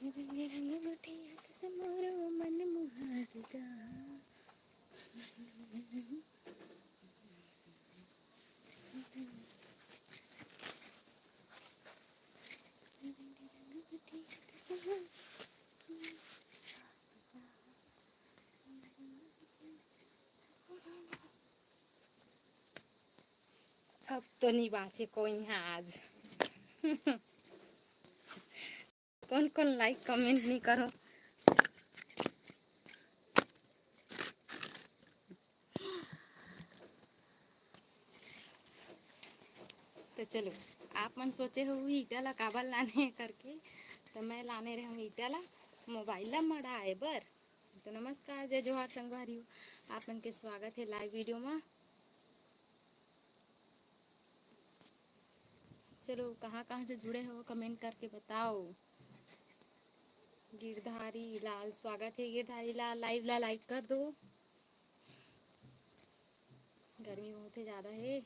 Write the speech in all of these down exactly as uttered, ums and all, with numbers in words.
रंग गोठिया कस मोरो मन मुहा गे गा। अब तो नहीं बाँचे कोई यहाँ आज। कौन कौन like comment नहीं करो। तो चलो, आप मन सोचे हो ईटा ला काबर लाने करके, तो मैं लाने रहूँ ईटा ला मोबाइल ला मढ़ाए बर। तो नमस्कार, जय जोहार संगवारी हो, आप मन के स्वागत है live video में। चलो, कहाँ कहाँ से जुड़े हो, comment करके बताओ। गिरधारी लाल, स्वागत है गिरधारी लाल, live ला like कर दो। गर्मी बहुत ही ज़्यादा है।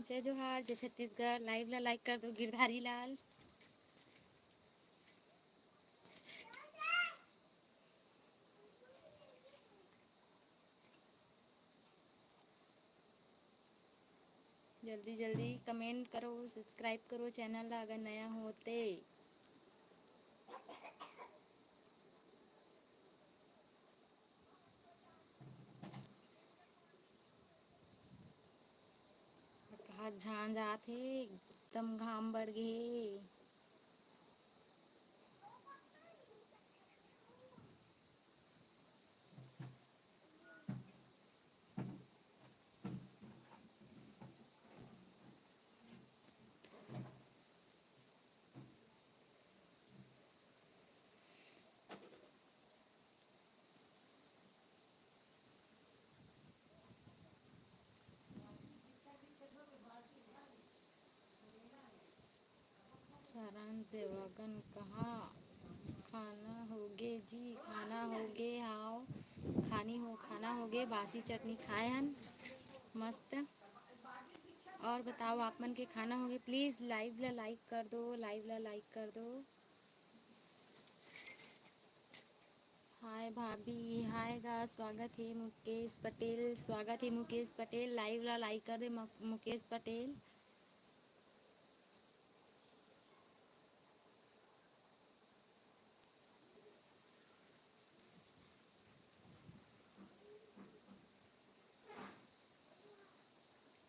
जय जोहार, जय छत्तीसगढ़, live ला like कर दो गिरधारी लाल। जल्दी जल्दी comment करो, subscribe करो channel ला अगर नया हो ते। कहाँ झान जात हे, एकदम घाम बढ़ गे हे। सारण देवागन कहाँ? खाना होगे जी, खाना होगे, हाव, खानी हो, खाना होगे, बासी चटनी खाए हन, मस्त। और बताओ, आप मन के खाना होगे? Please live ला like कर दो, live ला like कर दो। हाय भाभी, हाय गा, स्वागत हे मुकेश पटेल, स्वागत हे मुकेश पटेल, live ला like कर दे मु-, मुकेश पटेल।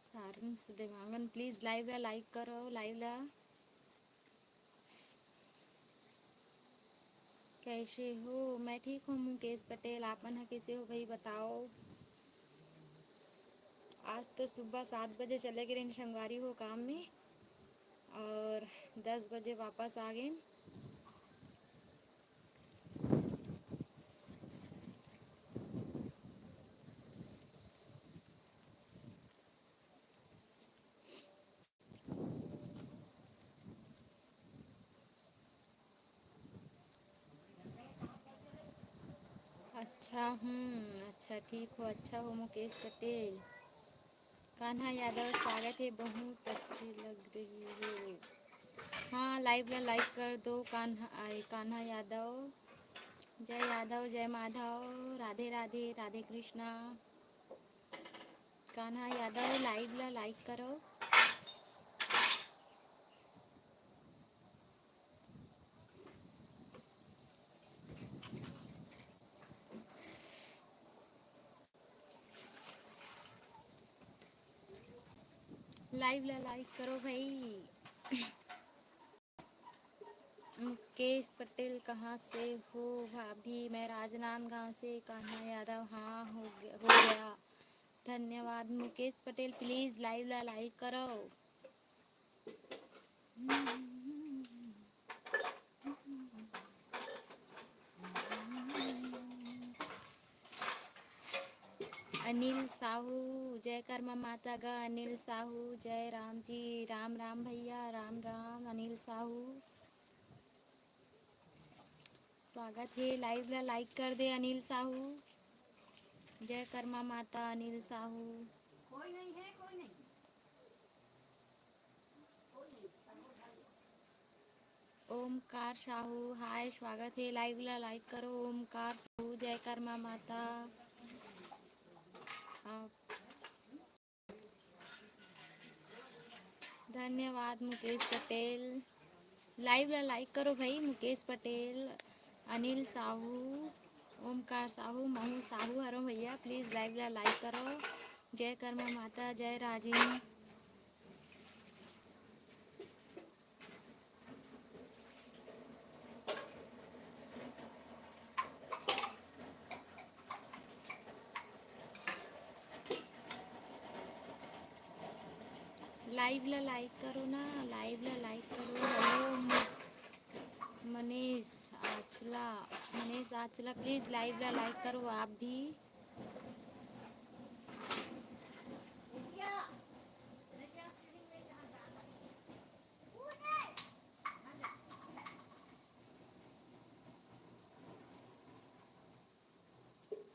सारंश देवांगन, please live ला like करो, live ला। कैसे हो? मैं ठीक हूँ मुकेश पटेल, आप मन ह कैसे हो भाई बताओ। आज तो सुबह सात बजे चले गए रहे संगवारी हो काम में, और दस बजे वापस आ गए। अच्छा, हम्म, अच्छा, ठीक हो, अच्छा हो मुकेश पटेल। कान्हा यादव, स्वागत है, बहुत अच्छी लग रही है। हाँ, live ला like कर दो, कान्हा, आए, कान्हा यादव। जय यादव, जय माधव, राधे राधे, राधे कृष्णा। कान्हा यादव, live ला like करो। Live ला like करो भाई। मुकेश पटेल कहाँ से हो भाभी? मैं राजनांदगांव से। कान्हा यादव, हाँ, हो गया, हो गया। धन्यवाद मुकेश पटेल, please live ला like करो। अनिल साहू, जय कर्मा माता गा अनिल साहू, जय राम जी, राम राम भैया, राम राम अनिल साहू। स्वागत है, live ला like कर दे अनिल साहू। जय कर्मा माता अनिल साहू। ओमकार साहू, हाय, स्वागत हे। Live ला like करो। ओमकार साहू, जय कर्मा माता। आप धन्यवाद मुकेश पटेल। Live ला like करो भाई, मुकेश पटेल, अनिल साहू, ओमकार साहू, महू साहू हरो भैया, please live ला like करो। जय कर्मा माता, जय राजिम। Live ला like करो ना, live ला like करो। Hello म-, मनीष आचला, मनीष आचला, please live ला like करो आप भी।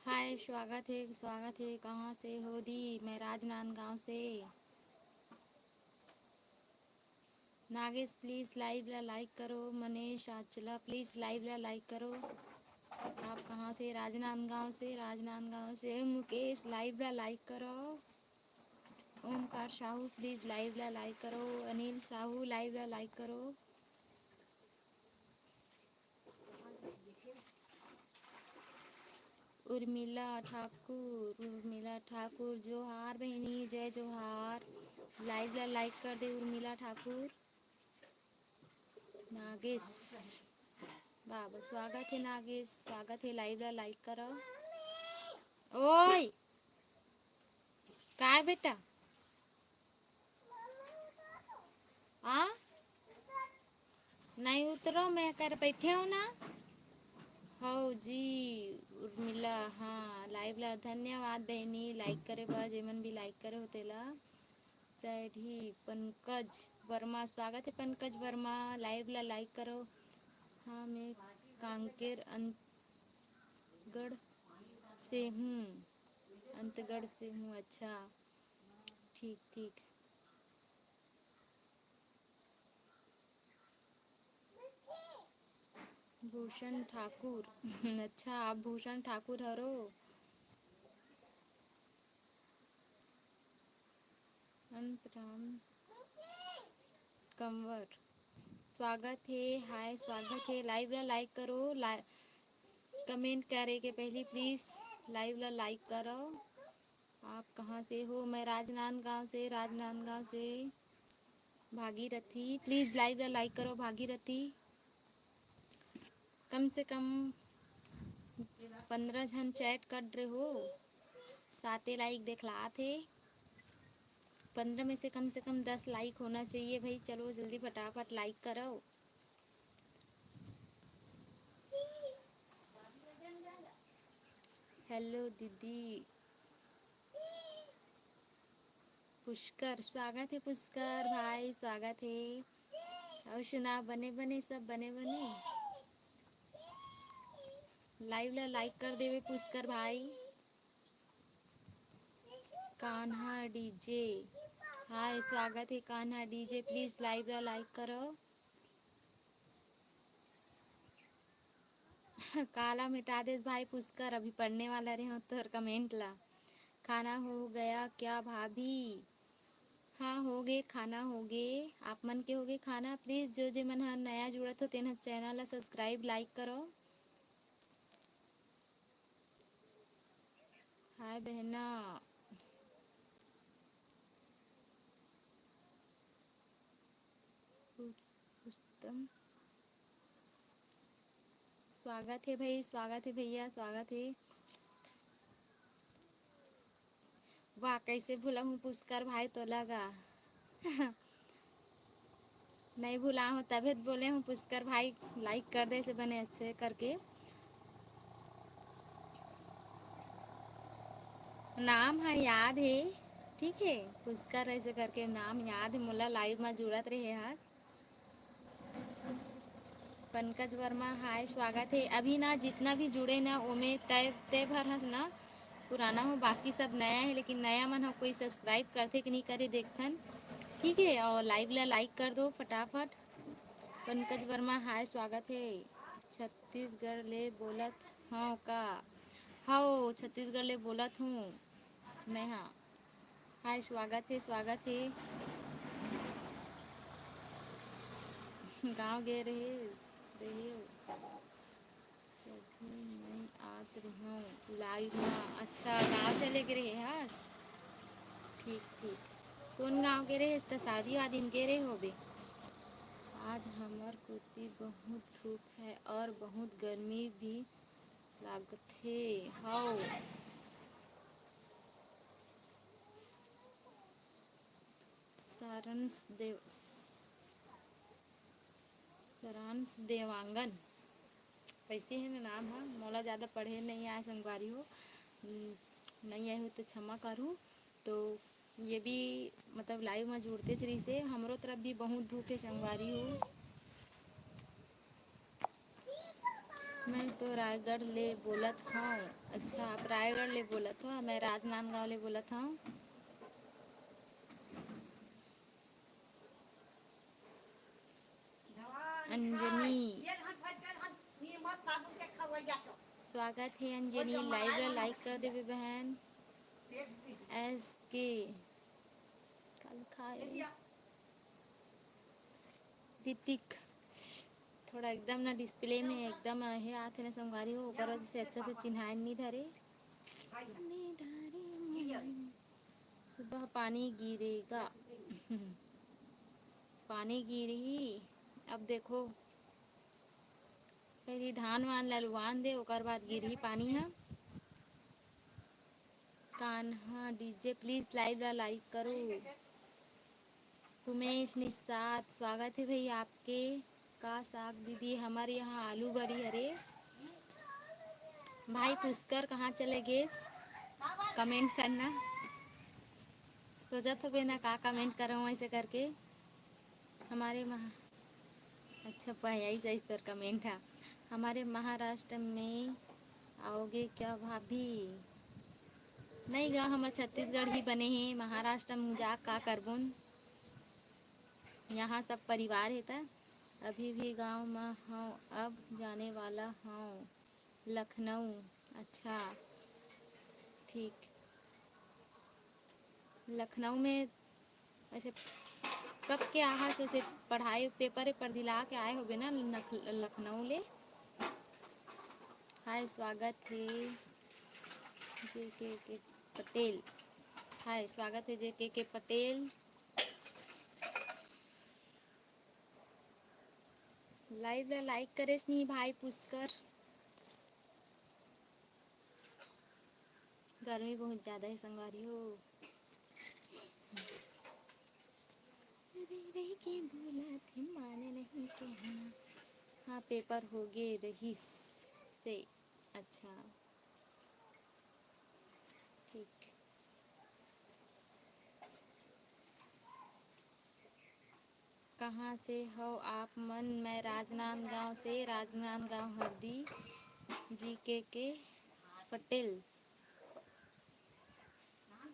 हाय, स्वागत हे, स्वागत हे। कहाँ से हो दी? मैं राजनांदगांव से। नागेश, please live ला like करो। मनीष आचला, please live ला like करो। आप कहाँ से? राजनांदगांव से। राजनांदगांव से। मुकेश, live ला like करो। ओमकार साहू, please live ला like करो। अनिल साहू, live ला like करो। उर्मिला ठाकुर, उर्मिला ठाकुर, जोहार बहिनी, जय जोहार। Live ला like कर दे उर्मिला ठाकुर। नागेश, बाबा, स्वागत हे नागेश, स्वागत हे। Live ला like करो। ओए, काय बेटा? आ? नहीं उतरो, मैं कर बैठे हो ना। हो जी, उर्मिला, हाँ, live ला धन्यवाद बहनी, like करे बर, जेमन भी like करे हो तेला। चढ़ी पंकज वर्मा, स्वागत हे पंकज वर्मा, live ला like करो। हाँ, मैं कांकेर अंतगढ़ से हूँ, अंतगढ़ से हूँ। अच्छा, ठीक ठीक। भूषण ठाकुर, अच्छा, आप भूषण ठाकुर हरो। अंतराम कंवर, स्वागत हे, हाय, स्वागत हे। Live ला like करो, ला-, comment करे के पहली please live ला like करो। आप कहाँ से हो? मैं राजनांदगांव से, राजनांदगांव से। भागीरथी, please live ला like करो, भागीरथी। कम से कम पंद्रह झन chat कर रहे हो, साते like देखलात हे। पंद्रह में से कम से कम दस like होना चाहिए भाई। चलो जल्दी फटाफट like करो। Hello दीदी। पुष्कर, स्वागत हे पुष्कर भाई, स्वागत हे। अउ सुना, बने बने, सब बने बने। Live ला like कर देवे पुष्कर भाई। कान्हा DJ, हाय, स्वागत हे कान्हा DJ, please live ला like करो। काला मिटा देस भाई पुष्कर, अभी पढ़ने वाला रहे हो तोर comment ला। खाना हो गया क्या भाभी? हाँ, हो गे, खाना हो गे। आप मन के हो गे खाना? Please, जो जे मन ह नया जुड़त हो, तेन ह channel ला subscribe, like करो। हाय बहना। पुष्पम। स्वागत हे भाई, स्वागत हे भैया, स्वागत हे। वाह, कैसे भूला हूँ पुष्कर भाई तोला गा। नहीं भूला हूँ, तभे तो बोले हूँ पुष्कर भाई like कर दे से बने अच्छे करके। नाम ह याद हे, ठीक हे, पुष्कर ऐसे करके नाम याद हे मोला, live में जुड़त रहे हस। पंकज वर्मा, हाय, स्वागत हे। अभी ना जितना भी जुड़े ना, ओमे तय, तय भर हस ना, पुराना हो, बाकी सब नया है, लेकिन नया मन हो कोई subscribe करथे कि नहीं करे, देखथन। ठीक है, और live ला like कर दो फटाफट। पंकज वर्मा, हाय, स्वागत है। छत्तीसगढ़ ले बोलत हव का? हव, छत्तीसगढ़ ले बोलत हूँ मैं हा। हाय, स्वागत है, स्वागत है। गाँव गए रहे, रहे हो? कभी नहीं आत रहो live में। अच्छा, गाँव चले गए रहे हस? ठीक, ठीक। कौन गाँव गए रहे? त शादी वादी में गए रहे होबे। आज हमर कोती बहुत धूप है और बहुत गर्मी भी लागथे। हव। सारांश देव, सारांश देवांगन, कैसे है ना नाम है, मोला ज़्यादा पढ़े नहीं आए संगवारी हो, हम्म, नहीं आए हो तो क्षमा करू। तो ये भी मतलब live में जुड़ते रहिसे। हमरो तरफ भी बहुत धूप है संगवारी हो। मैं तो रायगढ़ ले बोलत हूँ। अच्छा, आप रायगढ़ ले बोलत हो, मैं राजनांदगांव ले बोलत हूँ। अंजनी, स्वागत है अंजनी, live ला like कर देबे बहन। एस के, काल खाए। ऋतिक, थोड़ा एकदम ना display में एकदम हे आथे ना संगवारी हो, ओकर वजह से अच्छा से चिन्हाए नहीं धरे। सुबह पानी गिरेगा। पानी गिरही, अब देखो, पहली धान वान ला लुआन दे, ओकर बाद गिरही पानी ह। कान्हा डीजे, please live ला like करो। उमेश निषाद, स्वागत है भैया आपके। का साग दीदी? हमर यहाँ आलू बड़ी हरे। भाई पुष्कर कहाँ चले गेस? Comment करना। सोचत होबे ना का comment करूँ ऐसे करके। हमारे महा-, अच्छा, पहले से इस तरह comment है, "हमारे महाराष्ट्र में आओगे क्या भाभी?" नहीं गा, हमर छत्तीसगढ़ ही बने हे, महाराष्ट्र में जा का करबुन, यहाँ सब परिवार हे। त अभी भी गाँव में हव, अब जाने वाला हव लखनऊ। अच्छा, ठीक। लखनऊ में ऐसे कब के आहा से, से पढ़ाई paper वेपर दिला के आए होबे ना नख-, लखनऊ ले। हाय, स्वागत है जे के के पटेल। हाय, स्वागत है जे के के पटेल। Live ला like करेस नहीं भाई पुष्कर। गर्मी बहुत ज्यादा है संगवारी हो। रह रह के बोला थे माने नहीं कहना। हाँ, paper हो गे रहिस से। अच्छा, ठीक। कहाँ से हो आप मन? मैं राजनांदगांव से, राजनांदगांव हरदी। जी के के पटेल।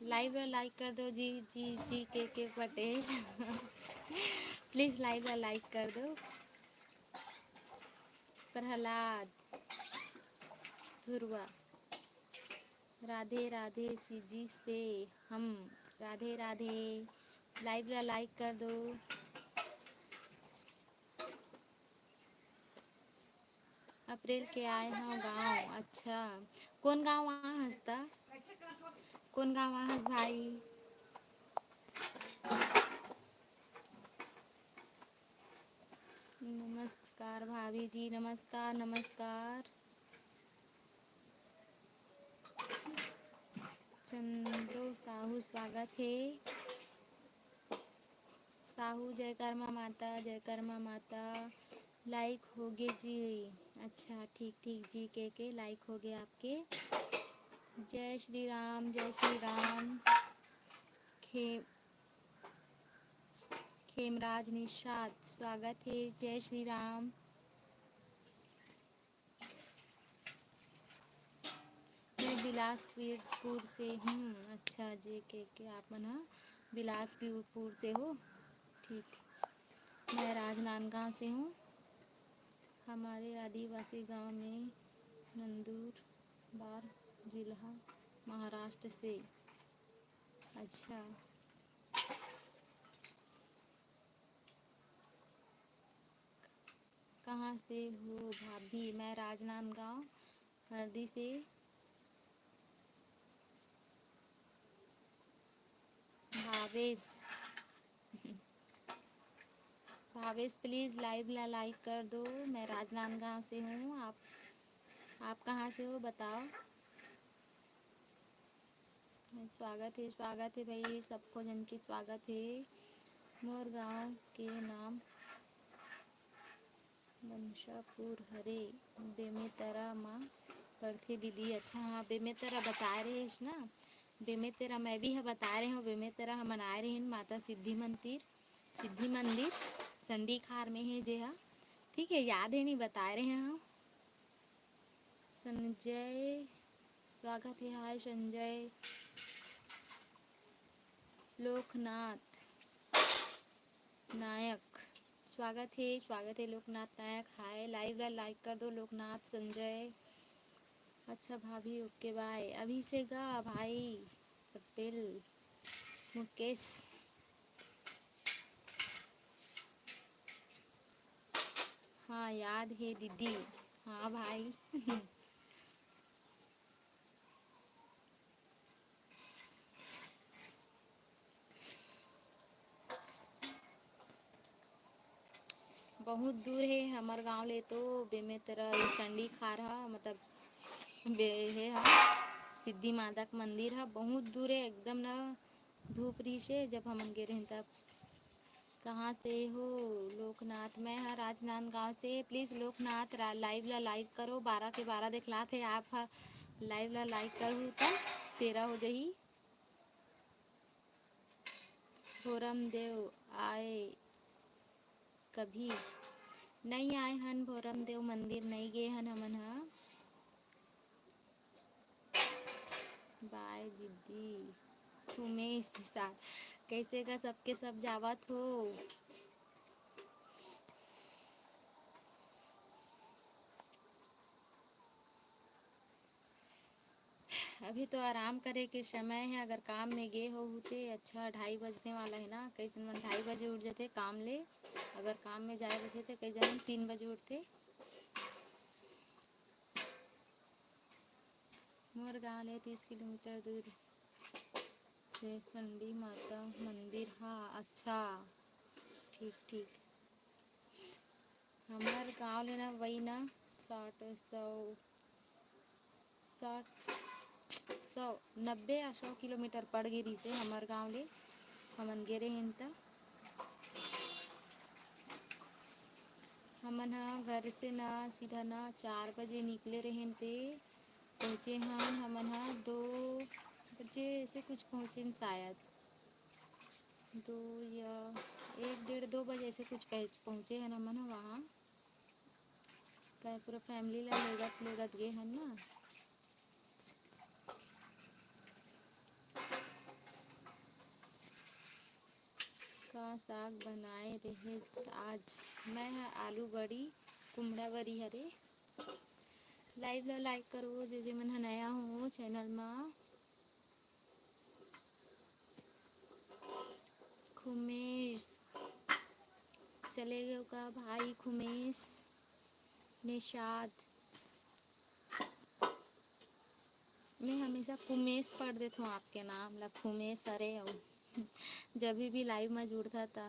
Live ला like कर दो जी, जी, जी के के पटेल। Please live ला like कर दो। प्रहलाद धुरवा, राधे राधे सीजी से हम, राधे राधे। Live ला like कर दो। अप्रैल के आए हव गाँव। अच्छा, कौन गाँव आ हस त? कौन गाँव आ हस भाई? नमस्कार भाभी जी, नमस्कार, नमस्कार। चंद्रो साहू, स्वागत है। साहू, जय कर्मा माता, जय कर्मा माता। Like होगे जी। अच्छा, ठीक, ठीक जी, के के like होगे आपके। जय श्री राम, जय श्री राम। खे-, खेमराज निषाद, स्वागत है। जय श्री राम। मैं बिलासपुर से हूँ। अच्छा, जे के के आप मन ह बिलासपुर से हो। ठीक, मैं राजनांदगांव से हूँ। हमारे आदिवासी गांव में नंदुरबार जिला महाराष्ट्र से। अच्छा, कहाँ से हो भाभी? मैं राजनांदगांव हरदी से। भावेश, भावेश, please live ला like कर दो। मैं राजनांदगांव से हूँ। आप, आप कहाँ से हो, बताओ। स्वागत हे, स्वागत हे भाई, सबको जन के स्वागत हे। मोर गांव के नाम बंशापुर हरे, बेमेतरा म पड़थे दीदी। अच्छा, हाँ, बेमेतरा बताए रहेस ना, बेमेतरा मैं भी ह बताए रहे हूँ। बेमेतरा हमन आए रहेन माता सिद्धि मंदिर, सिद्धि मंदिर संडीखार में हे जे ह, ठीक है, याद है, नहीं बताए रहे हूँ। संजय, स्वागत है। हाय संजय। लोकनाथ नायक, स्वागत है, स्वागत है लोकनाथ नायक। हाय, live ला like कर दो लोकनाथ, संजय। अच्छा भाभी, OK, bye। अभी से गा भाई पटेल, मुकेश। हाँ, याद है दीदी। हाँ भाई। बहुत दूर हे हमर गांव ले तो। बेमेतरा, ये संडीखार ह, मतलब बे-, हे ह, सिद्धि माता के मंदिर ह, बहुत दूर हे एकदम न। धूप रहिस हे जब हमन गे रहेन तब। कहाँ से हो लोकनाथ? मैं ह राजनांदगांव से। Please लोकनाथ रा-, live ला like करो। बारह के बारह देखलात हे आप ह, live ला like करहू त तेरह हो जही। भोरम देव आए कभी? नई आए हन भोरम देव मंदिर, नई गे हन हमन ह। Bye दीदी। उमेश निषाद, कैसे का सबके सब जावत हो? अभी तो आराम करे के समय हे। अगर काम में गे हो होते, अच्छा, ढाई बजने वाला है ना, कई झन मन ढाई बजे उठ जाते काम ले। अगर काम में जाए रहिथे तो कई झन तीन बजे उठते। मोर गांव ले तीस किलोमीटर दूर से संडी माता मंदिर। हाँ, अच्छा, ठीक, ठीक। हमर गांव ले ना वही ना साठ, सौ, साठ, सौ, नब्बे या सौ किलोमीटर पड़ गे रहिसे हमर गांव ले। हमन गे रहेन त हमन ह घर से ना सीधा ना चार बजे निकले रहेन ते पहुँचे हन हमन ह दो बजे ऐसे कुछ पहुँचेन शायद, दो या एक डेढ़ दो बजे ऐसे कुछ पहुँच-, पहुँचे हन हमन ह वहाँ। काहे पूरा family ला लेगत, लेगत गे हन ना। का साग बनाए रहे आज? मैं ह आलू बड़ी, कुमड़ा बरी हरे। Live ला like करो, जे जे मन ह नया हो channel मा। खुमेश, चले गयो का भाई खुमेश? निषाद, मैं हमेशा कुमेश पढ़ देथों आपके नाम ला, खुमेश हरे अउ जब भी live में जुड़ता था।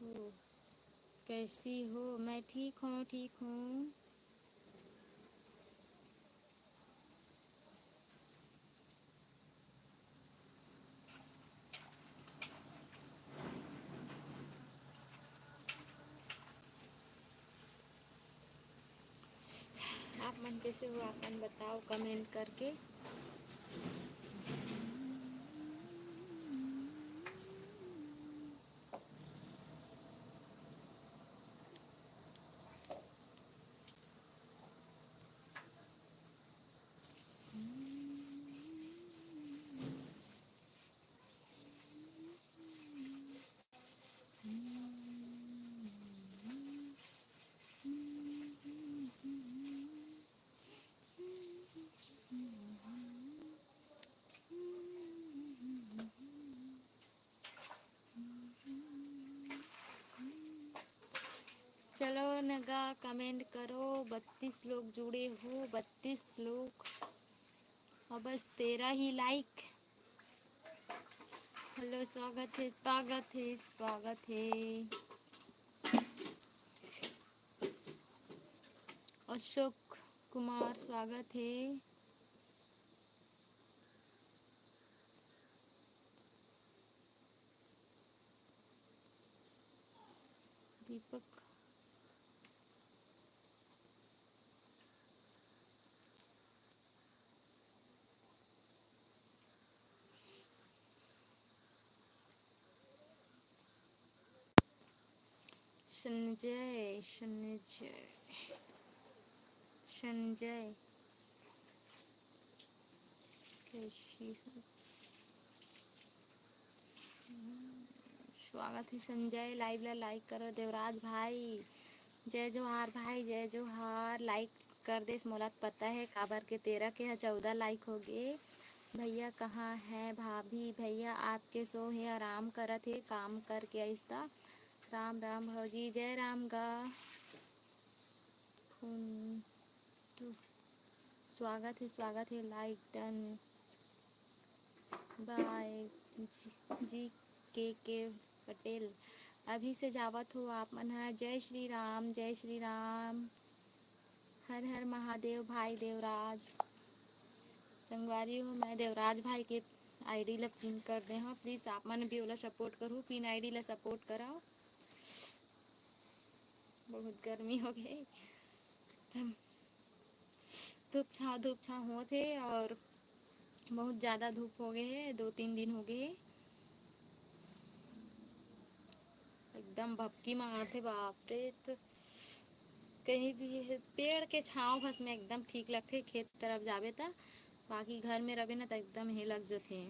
हो? कैसी हो? मैं ठीक हूँ, ठीक हूँ। आप मन कैसे हो, आप मन बताओ comment करके। चलो नगा, comment करो। बत्तीस लोग जुड़े हो, बत्तीस लोग, और बस तेरह ही like। Hello, स्वागत है, स्वागत है, स्वागत है। अशोक कुमार, स्वागत है। दीपक। संजय, संजय, संजय, कैसी हो? स्वागत है संजय, live ला like करो। देवराज भाई, जय जोहार भाई, जय जोहार। Like कर देस, मोला तो पता है, काबर के तेरह के ह चौदह like हो गे। भैया कहाँ है भाभी? भैया आपके सो हे, आराम करत हे, काम करके आइस त। राम राम भौजी, जय राम गा। स्वागत है, स्वागत है, like done। Bye। जी, जी के के पटेल, अभी से जावत हो आप मन ह। जय श्री राम, जय श्री राम। हर हर महादेव भाई देवराज। संगवारी हो, मैं देवराज भाई के ID ला pin कर दे हव, please आप मन भी ओला support करू, pin ID ला support करो। बहुत गर्मी हो गई, धूप छाँव, धूप छाँव होत हे और बहुत ज़्यादा धूप हो गए हे, दो तीन दिन हो गए हे, एकदम भपकी मारथे बाप रे। तो कहीं भी हे, पेड़ के छाँव घस में एकदम ठीक लगथे, खेत तरफ जाबे त, बाकी घर में रबे ना त एकदम हे लग जथे।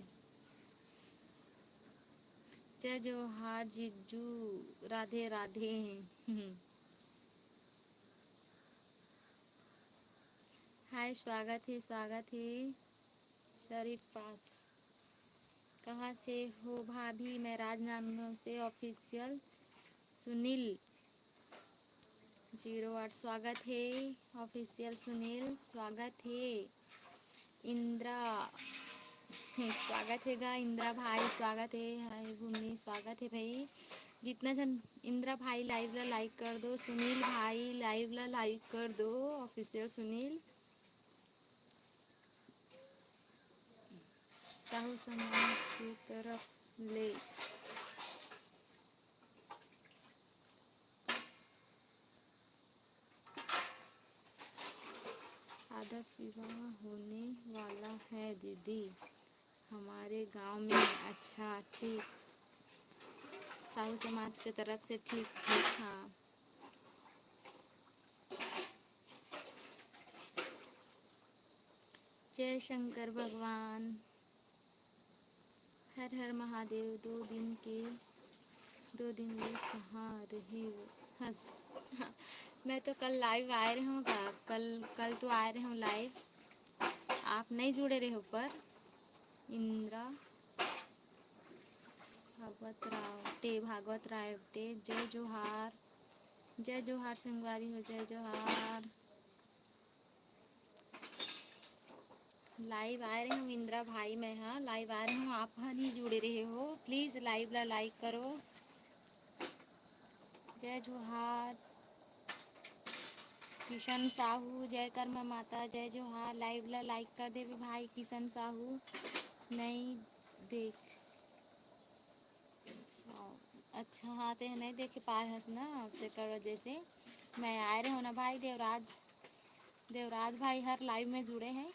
जय जोहार जीजू, राधे राधे। हाय, स्वागत है, स्वागत है। शरीफ पास, कहाँ से हो भाभी? मैं राजनांदगांव से। Official सुनील zero आठ, स्वागत है। Official सुनील, स्वागत है। इंदिरा, स्वागत है गा इंदिरा भाई, स्वागत है। हाय भूमि, स्वागत है भाई। जितना जन इंदिरा भाई live ला like कर दो, सुनील भाई live ला like कर दो, Official सुनील। साहू समाज के तरफ ले आदर्श विवाह होने वाला है दीदी, हमारे गांव में। अच्छा, ठीक, साहू समाज के तरफ से, ठीक, ठीक, हाँ। जय शंकर भगवान, हर हर महादेव। दो दिन के, दो दिन ले कहाँ रहे हस? मैं तो कल live आए रहे हूँ का, कल, कल तो आए रहे हूँ live, आप नहीं जुड़े रहे ऊपर। इंदिरा भागवत रावटे, भागवत रावटे, जय जोहार, जय जोहार संगवारी हो, जय जोहार। Live आए रहे हूँ इंदिरा भाई, मैं, हाँ, live आए रहे हूँ, आप ह नहीं जुड़े रहे हो, please live ला like करो। जय जोहार। किशन साहू, जय कर्मा माता, जय जोहार। Live ला like कर देबे भाई किशन साहू। नहीं देख, अच्छा, हाँ, ते नहीं देखे पाए हस ना, तेकर वजह से मैं आए रहे हो ना भाई देवराज। देवराज भाई हर live में जुड़े हैं।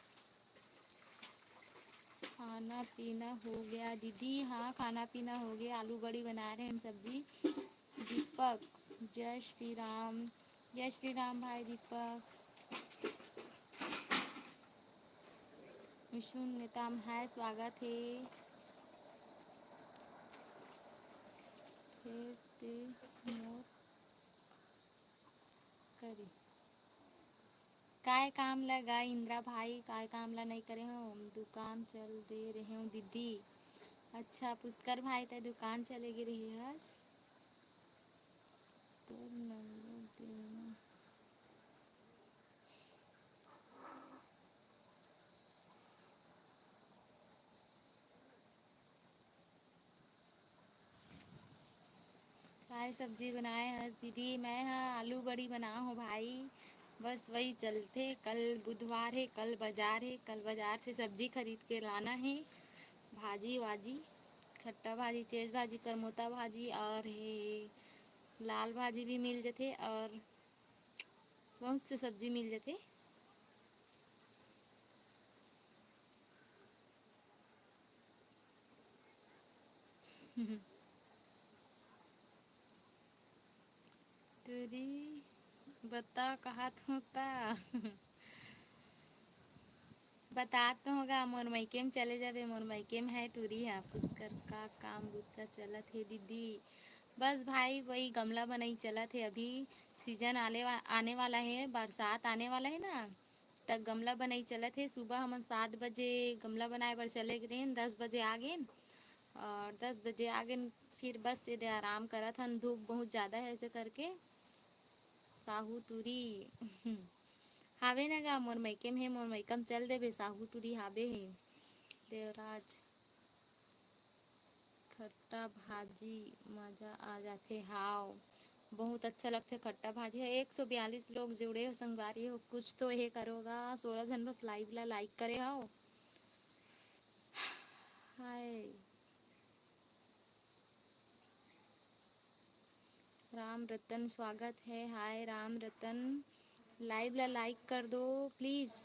खाना पीना हो गया दीदी? हाँ, खाना पीना हो गया, आलू बड़ी बना रहे हैं हम, सब्जी। दीपक, जय श्री राम। जय श्री राम भाई दीपक। विष्णु नेताम है, स्वागत है। फिर ते मोर करी। काय काम लगा इंदिरा भाई, काय काम ला नहीं करे हो? दुकान चल दे रहे हो दीदी। अच्छा पुष्कर भाई, ते दुकान चले गे रही हस। तोर नंबर देना। काय सब्जी बनाए हस दीदी? मैं हा आलू बड़ी बना हो भाई, बस वही चलथे। कल बुधवार है, कल बाजार है, कल बाजार से सब्जी खरीद के लाना है। भाजी वाजी, खट्टा भाजी, चेज भाजी, करमोता भाजी और है लाल भाजी भी मिल जथे और बहुत से सब्जी मिल जथे। टूरी बता कहा थोता। बता तो होगा, मोर मइके में चले जाबे, मोर मइके में है टूरी है। पुष्कर का काम बुता चलत है दीदी? बस भाई, वही गमला बनई चलत है अभी। सीजन आले वा-, आने वाला है, बरसात आने वाला है ना, त गमला बनई चलत है। सुबह हमन सात बजे गमला बनाए बर चले गए रहेन, दस बजे आ गेन और दस बजे आ गेन, फिर बस ये दे आराम करत हन, धूप बहुत ज़्यादा है ऐसे करके। साहू टूरी हावे ना गा, मोर मइके में हे, मोर मइका में चल देबे, साहू टूरी हावे हे। देवराज, खट्टा भाजी मजा आ जाथे। हाव, बहुत अच्छा लगथे खट्टा भाजी ह। एक सौ बयालीस लोग जुड़े हो संगवारी हो, कुछ तो ये करोगा। सोलह झन बस live ला like करे हो। हाय राम रतन, स्वागत है। हाय राम रतन, live ला like कर दो please।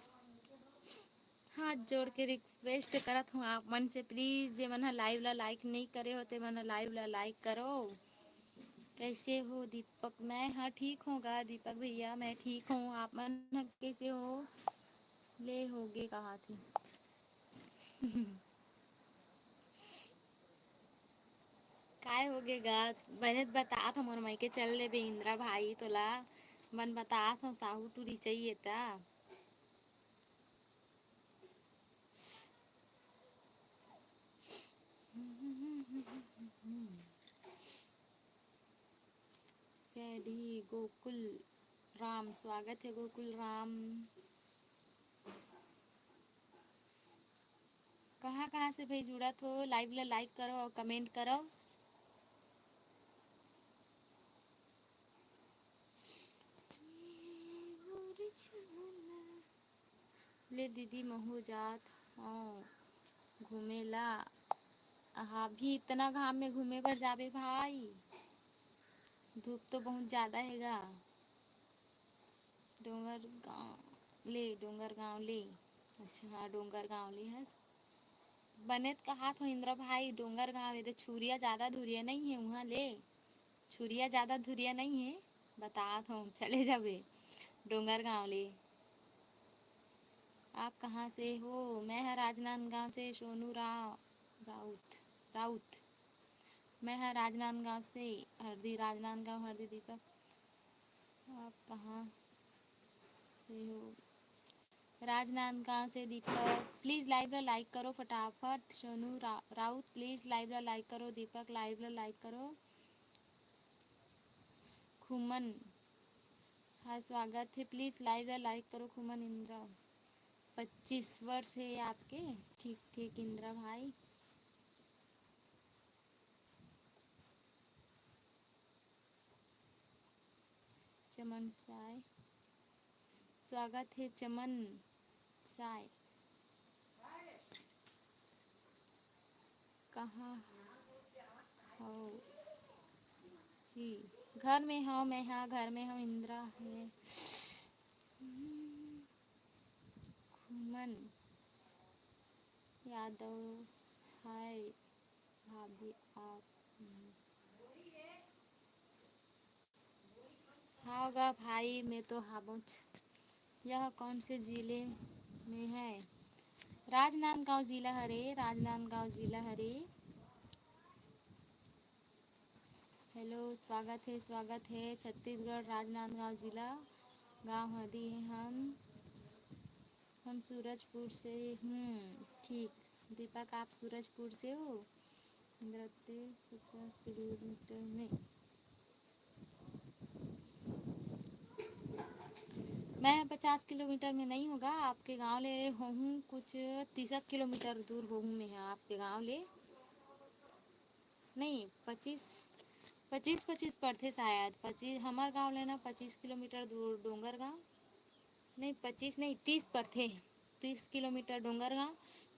हाथ जोड़ के request करत हूँ आप मन से, please, जे मन ह live ला like नहीं करे हो, ते मन ह live ला like करो। कैसे हो दीपक? मैं, हाँ, ठीक हूँ गा दीपक भैया, मैं ठीक हूँ। आप मन ह कैसे हो? ले होगे कहा थी। काय होगे गा? बने त बतात हो, मोर मइके चल लेबे इंदिरा भाई, तोला मन बतात हो, साहू टूरी चाहिए ता। सैडी गोकुल राम, स्वागत है गोकुल राम। कहाँ कहाँ से भाई जुड़त हो? Live ला like करो और comment करो। ले दीदी, महू जात हूँ घूमे ला। अहा, अभी इतना घाम में घूमे बर जाबे भाई? धूप तो बहुत ज्यादा हे गा। डोंगर गाँव ले, डोंगर गाँव ले। अच्छा, हाँ, डोंगर गाँव ले हस। बने त कहात हो इंदिरा भाई, डोंगर गाँव ले, तो छुरिया ज्यादा धुरिया नहीं है वहाँ ले। छुरिया ज्यादा धुरिया नहीं है, बतात हो, चले जाबे डोंगर गाँव ले। आप कहाँ से हो? मैं ह राजनांदगांव से, सोनू राव, राउत, राउत। मैं ह राजनांदगांव से, हरदी, राजनांदगांव, हरदी दीपक। आप कहाँ से हो? राजनांदगांव से दीपक। Please live ला like करो फटाफट। सोनू रा-, राउत, please live ला like करो। दीपक, live ला like करो। खुमन, हाँ, स्वागत है। Please live ला like करो। खुमन इंदिरा, पच्चीस वर्ष है आपके। ठीक ठीक इंदिरा भाई। चमन साय, स्वागत हे चमन साय। कहाँ हव जी? घर में हव, मैं हा घर में हव। इंदिरा हे। घुमन यादव, हाय भाभी, आप। हाव गा भाई, मैं तो हावोंच। यह कौन से जिले में है? राजनांदगांव जिला हरे, राजनांदगांव जिला हरे। हेलो, स्वागत है, स्वागत है। छत्तीसगढ़, राजनांदगांव जिला, गांव हदी है हम। हम सूरजपुर से। हम्म, ठीक। दीपक, आप सूरजपुर से हो? नृत्य पचास किलोमीटर में। मैं पचास किलोमीटर में नहीं होगा, आपके गांव ले होहूँ कुछ तीस किलोमीटर दूर होहूँ मैं आपके गांव ले। नहीं, पच्चीस, पच्चीस, पच्चीस पड़थे शायद। पच्चीस, हमर गांव ले ना पच्चीस किलोमीटर दूर डोंगरगांव। नहीं, पच्चीस नहीं, तीस पड़थे। तीस किलोमीटर डोंगरगांव,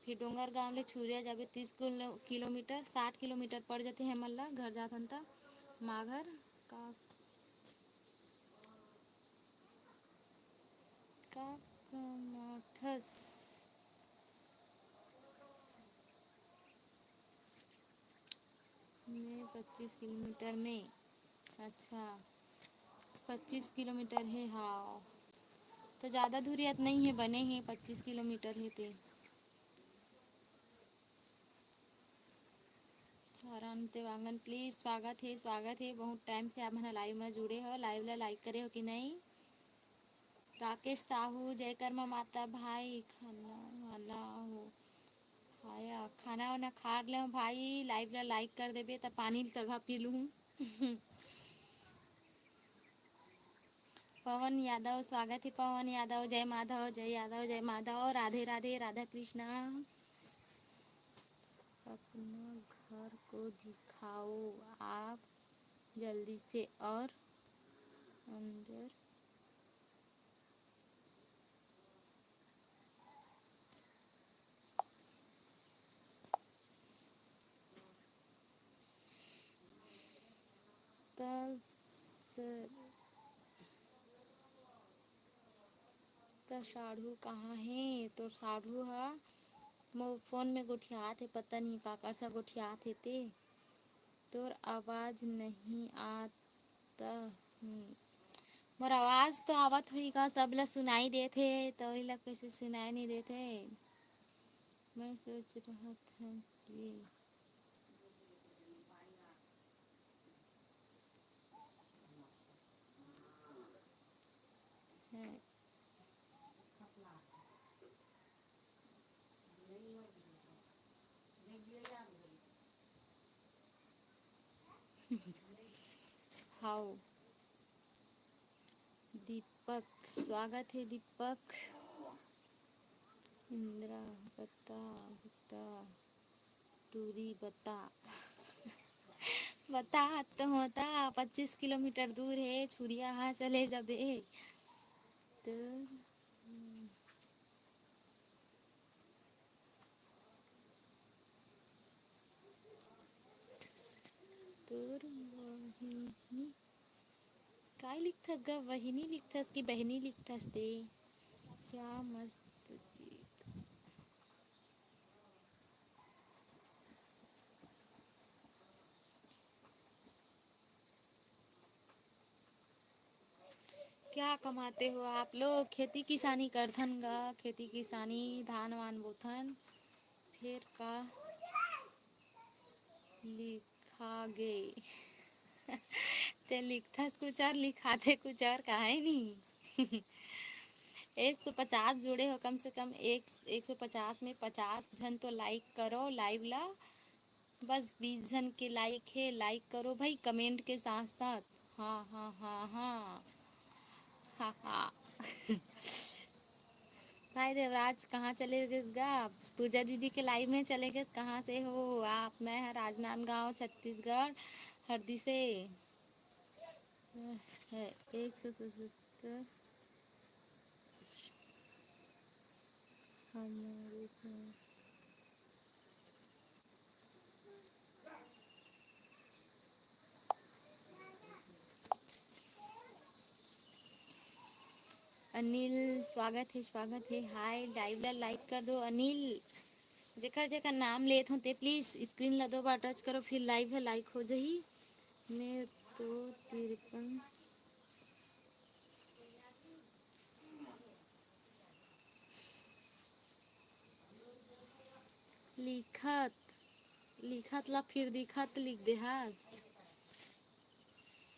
फिर डोंगरगांव ले छुरिया जाबे तीस किलो-, किलोमीटर, साठ किलोमीटर पड़ जाथे हमन ला। घर जाथन त माघर का, का कमाथस? मैं पच्चीस किलोमीटर में। अच्छा, पच्चीस किलोमीटर हे। हाँ, तो ज़्यादा दूरियत नहीं है, बने हैं, पच्चीस किलोमीटर है ते। सारान देवांगन, प्लीज, स्वागत है, स्वागत है। बहुत टाइम से आप मन लाइव में जुड़े हो, लाइव ला लाइक करे हो कि नहीं? राकेश साहू, जय कर्मा माता भाई, खाना वाला हो? आया, खाना वाना खा ले भाई, लाइव ला लाइक कर देबे त पानी ल तघा पी लूँ। पवन यादव, स्वागत है पवन यादव। जय माधव, जय यादव, जय माधव। राधे राधे, राधा कृष्णा। अपना घर को दिखाओ आप जल्दी से और अंदर। त स-, त साढ़ू कहाँ हे? तोर साढ़ू ह मोर फोन में गोठियात हे, पता नहीं काकर सा गोठियात हे ते। तोर आवाज नहीं आत। हम्म। मोर आवाज तो आवत होही का? सब ला सुनाई देत हे, त ओही ला कैसे सुनाई नहीं देत हे? मैं सोच रहत हूँ कि है। हाउ। दीपक, स्वागत है दीपक। इंदिरा, बता, बता, टूरी बता। बता तो होता, पच्चीस किलोमीटर दूर है, छुरिया हा चले जाबे। तो तोर वहिनी काय लिखथस ग? वहिनी लिखथस कि बहिनी लिखथस ते? क्या मस्त गीत। क्या कमाते हो आप लोग? खेती किसानी करथन गा, खेती किसानी, धान वान बोथन। फेर का लिखा गे? ते लिखथस कुछ और, लिखाथे कुछ और, काहे नी? एक सौ पचास जुड़े हो, कम से कम एक, एक सौ पचास में पचास झन तो लाइक करो लाइव ला। बस बीस झन के लाइक हे, लाइक करो भाई, कमेंट के साथ साथ। हाँ, हाँ, हाँ, हाँ। हाँ, हाँ। भाई देवराज, कहाँ चले गए गा? पूजा दीदी के लाइव में चले गए। कहाँ से हो आप? मैं ह राजनांदगांव, छत्तीसगढ़, हरदी से। है एक सौ सतहत्तर। हमारे पास अनिल, स्वागत है, स्वागत है। हाय, live ला like कर दो अनिल। जेकर जेकर नाम लेत हो ते please screen ला दो बार touch करो, फिर live ह like हो जाही। मैं तो तिरपन लिखत, लिखत ला फिर दिखत लिख दे हा।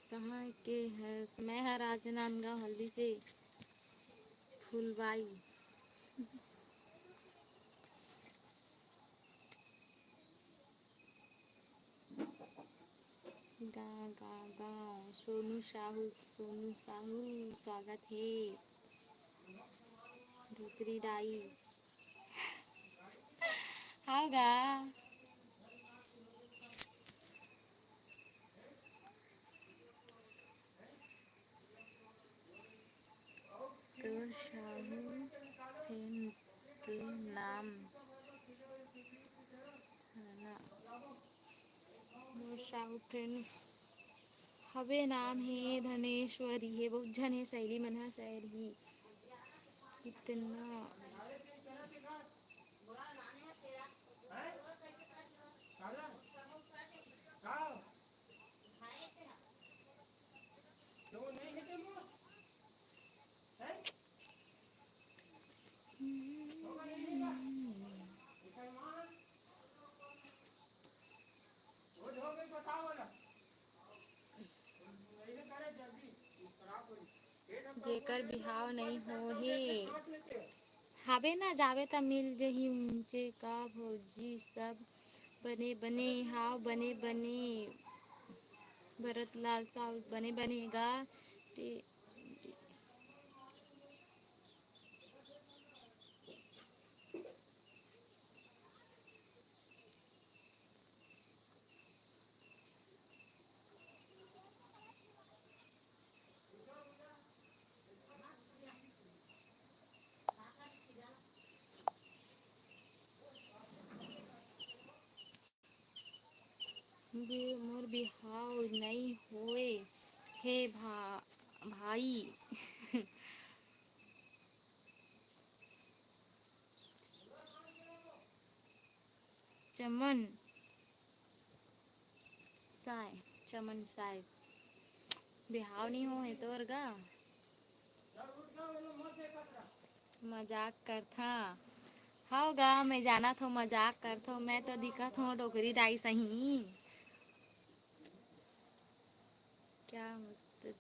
कहाँ के हस? मैं ह राजनांदगांव हल्दी से फुलबाई। गा गा गा। सोनू साहू, सोनू साहू, स्वागत है। डोकरी दाई। हाव गा। तोर साहू friends के नाम हना। मोर साहू friends हवे, नाम हे धनेश्वरी हे, बहुत झन हे, सहेली मन ह सहेली। कितना जेकर बिहाव नइ होहे, हावे ना, जावे त मिल जही उंचे का भौजी, सब बने बने, हाव बने बने, भरत लाल साहू बने बने गा। ते बे-, मोर बिहाव नइ होए हे भा-, भाई। चमन साय, चमन साय, बिहाव नइ होए हे तोर गा? मजाक करथा। हव गा, मैं जानत हव मजाक करथव, मैं तो दिखत हव डोकरी दाई सही। क्या मस्त दिख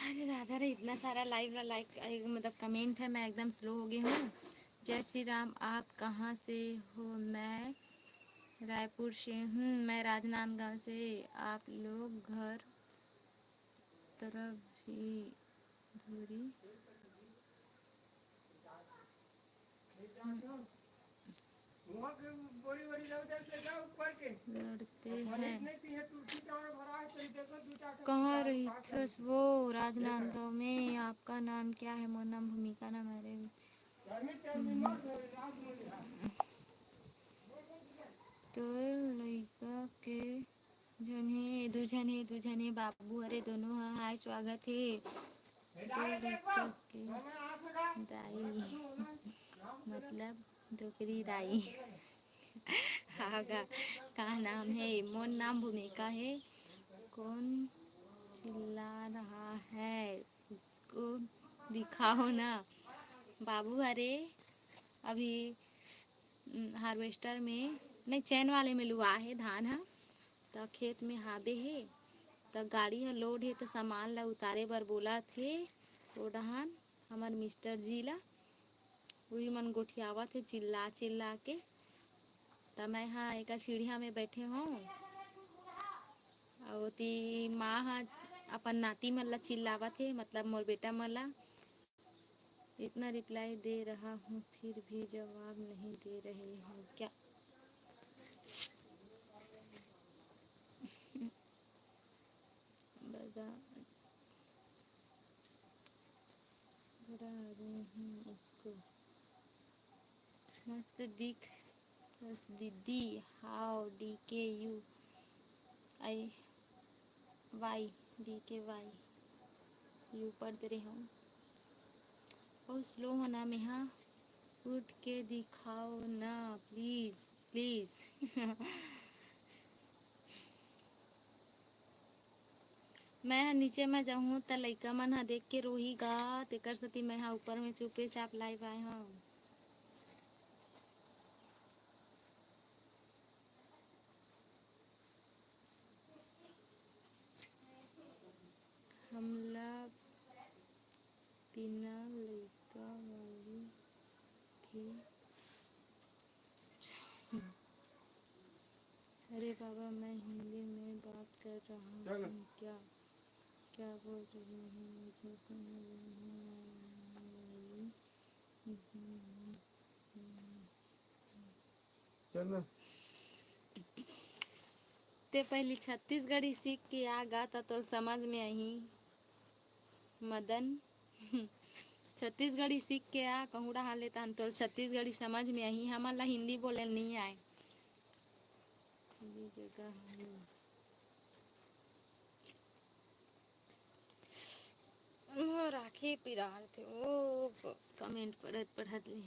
अरे दादा रे, इतना सारा live ला like, अरे, मतलब comment है, मैं एकदम slow हो गई हूँ। जय श्री राम, आप कहाँ से हो? मैं रायपुर से हूँ, मैं राजनांदगांव से। आप लोग घर तरफ ही दूरी लड़ते हैं। कहाँ रहिथस वो? राजनांदगांव में। आपका नाम क्या है? मोर नाम भूमिका नाम हरे। तो लइका के झन हे, दू झन हे, दू झन हे, बाबू हरे दोनों ह। हाय, स्वागत हे। तो लइका के दाई, मतलब डोकरी दाई। हाँ गा, का नाम है? मोर नाम भूमिका है। कौन चिल्ला रहा है, उसको दिखाओ ना। बाबू हरे अभी, उम, harvester में, नहीं, चैन वाले में लुआ है धान ह, त खेत में हाबे हे, त गाड़ी ह load हे, त सामान ला उतारे बर बोलत हे। ओ डहान हमर mister जी ला, उही मन गोठियावत हे चिल्ला चिल्ला के। त मैं ह एकर सीढ़िया में बैठे हूँ, अउ ओती माँ ह अपन नाती मन ला चिल्लावत हे, मतलब मोर बेटा मन ला। इतना रिप्लाई दे रहा हूँ, फिर भी जवाब नहीं दे रहे हो क्या? बता, बता रही हूँ उसको। मस्त दिख, मस्त दीदी। How D K U I Y, D K Y। You पढ़ दे रहे हो। बहुत स्लो हो ना मेहा, उठ के दिखाओ ना, प्लीज, प्लीज। मैं ह नीचे म जाहूँ त लइका मन ह देख के रोही गा, तेकर सेती मैं ह ऊपर में चुपे चाप live आए हव। हमला बिना लइका वाली थे। अरे बाबा, मैं हिंदी में बात कर रहा हूँ क्या? क्या बोल रही हूँ, मुझे समझ नहीं आ रही। चल ना। ते पहली छत्तीसगढ़ी सीख के आ गा, त तोर समझ में आही। मदन, छत्तीसगढ़ी सीख के आ, कहूँ डहार ले, तहन तोर छत्तीसगढ़ी समझ में आही। हमन ला हिंदी बोले ल नइ आय। ये जगह हम ओ, राखी पिरात हे। ओ, comment पढ़त पढ़त ले।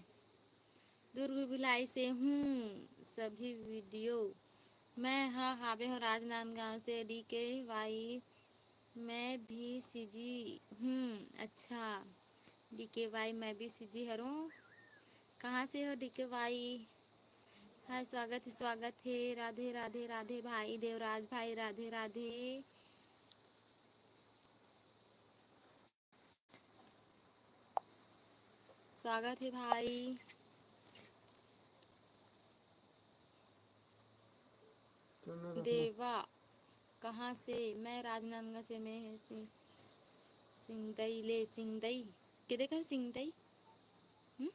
दुर्ग भिलाई से हूँ, सभी video। मैं ह हावे हो राजनांदगांव से, D K Y। मैं भी C G हूँ। अच्छा, D K Y, मैं भी C G हरों। कहाँ से हो D K Y? हाय, स्वागत हे, स्वागत हे। राधे, राधे, राधे भाई देवराज भाई, राधे, राधे। स्वागत हे भाई। चल ना रखना। देवा, कहाँ से? मैं राजनांदगांव से, मैं है सिंग-, सिंगदई ले, सिंगदई। के देखा सिंगदई? हम्म?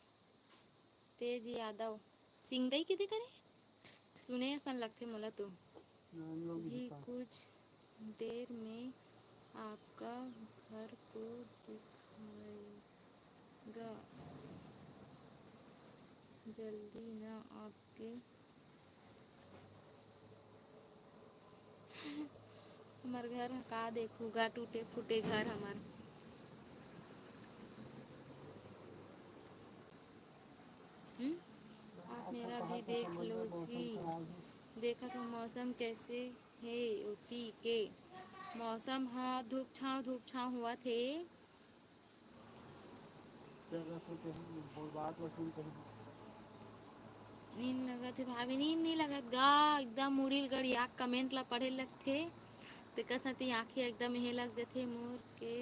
तेज यादव। सिंगदई के देखा रे? सुने असन लगथे मोला तो। ना, हम लोग भी भी दिखा। कुछ देर में आपका घर को दिखाएगा। जल्दी ना आपके। हमर घर ह का देखहू गा, टूटे फूटे घर हमर। हम्म? आप मेरा भी देख लो जी। देखत हो मौसम कैसे हे ओती के? मौसम ह धूप छांव, धूप छांव होवत हे। नींद लगत हे भाभी, नींद नइ लगत गा, एकदम मुड़ी ल गड़िया comment ला पढ़े लगथे, तेकर सेती आँखी एकदम एहे लग जथे मोर के।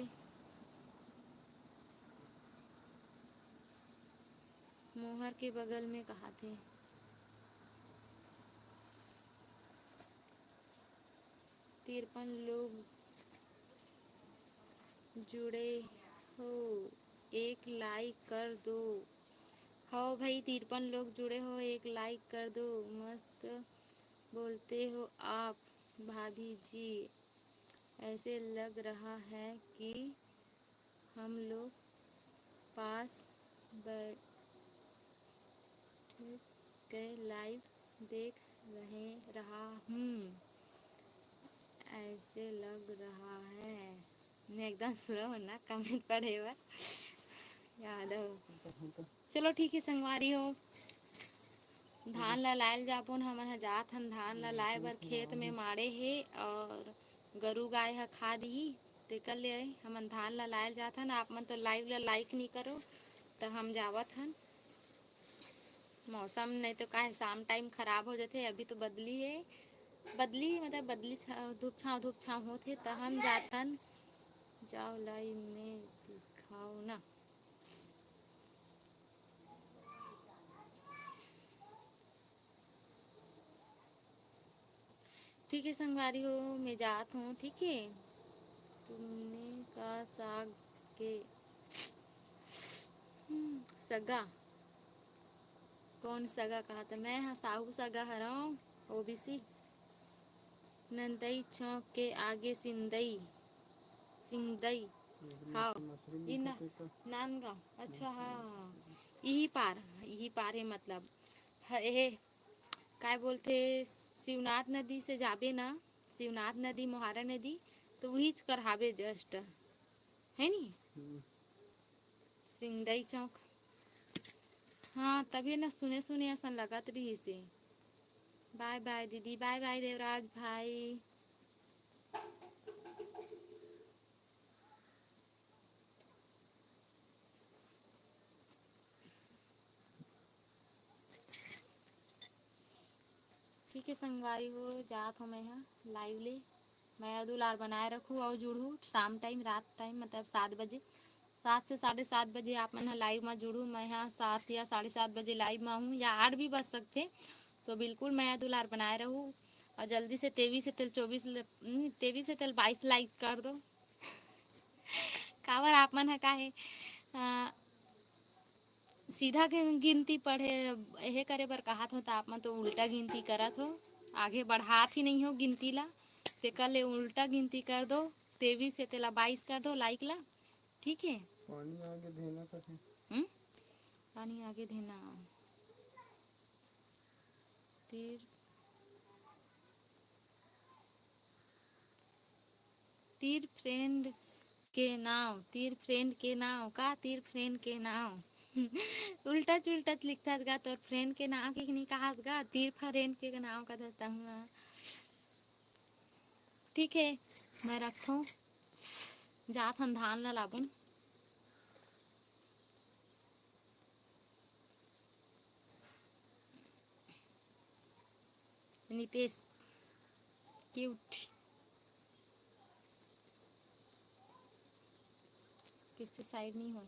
मोहर के बगल में कहाथे। तिरपन लोग जुड़े हो, एक like कर दो। हव भाई, तिरपन लोग जुड़े हो, एक like कर दो। मस्त बोलते हो आप भाभी जी, ऐसे लग रहा है कि हम लोग पास बैठ के live देख रहे, रहा हूँ, ऐसे लग रहा है। मैं एकदम slow हूँ ना comment पढ़े बर, यादव। चलो ठीक हे संगवारी हो, धान ला लाए ल जाबोन, हमन ह जात हन धान ला लाए बर, खेत में माड़े हे और गरु गाय ह खा दिही, तेकर ले हमन धान ला लाए ल जात हन। आप मन तो live ला like नइ करो, त हम जावत हन। मौसम नहीं तो काहे शाम time खराब हो जाथे, अभी तो बदली हे, बदली मतलब बदली छा-, धूप छाँव, धूप छाँव होत हे, त हम जात हन। जाओ live में दिखाओ ना। ठीक हे संगवारी हो, मैं जात हूँ, ठीक हे। तुमने का साग के, हम्म, सगा? कौन सगा कहा था? मैं हा साहू सगा हरव, ओबीसी। नंदई चौक के आगे सिंदई, सिंदई। हाँ, ई ना, नांदगांव। अच्छा, हाँ, इही पार, इही पार हे, मतलब, ह-, एहे, काय बोलथे, शिवनाथ नदी से जाबे ना, शिवनाथ नदी, मोहारा नदी, तो उहीच कर हाबे just, है नी? हम्म। सिंदई चौक। हाँ, तभी ना सुने सुने असन लगत रहिस हे। बाय बाय दीदी, बाय बाय देवराज भाई। ठीक है संगवारी हो, जात हो मैं हा live ले। मया दुलार बनाए रखू अउ जुड़हू शाम time, रात time, मतलब सात बजे, सात से साढ़े सात बजे आप मन ह live मा जुड़हू। मैं हा सात या साढ़े सात बजे live मा हूँ, या आठ भी बज सकथे। तो बिल्कुल मया दुलार बनाए रहू, अउ जल्दी से तेईस से तेल चौबीस ल-, हम्म, तेईस से तेल बाईस like कर दो। काबर आप मन ह का हे, अ, सीधा गिन-, गिनती पढ़े, एहे करे बर कहत हो, त आप मन तो उल्टा गिनती करत हो, आगे बढ़ात ही नहीं हो गिनती ला, तेकर ले उल्टा गिनती कर दो, तेईस से तेला बाईस कर दो like ला, ठीक है? पानी आगे धेना कथे। हम्म? पानी आगे धेना। तीर, तीर friend के नाव, तीर friend के नाव, का तीर friend के नाव? उल्टा चुल्टा लिखत गा, तोर friend के नाव के नहीं कहास गा, तीर friend के नाव का धरता हुआ। ठीक है, मैं रखूँ, जात हन धान ला लाबुन। नितेश, cute। किससे side नहीं हो?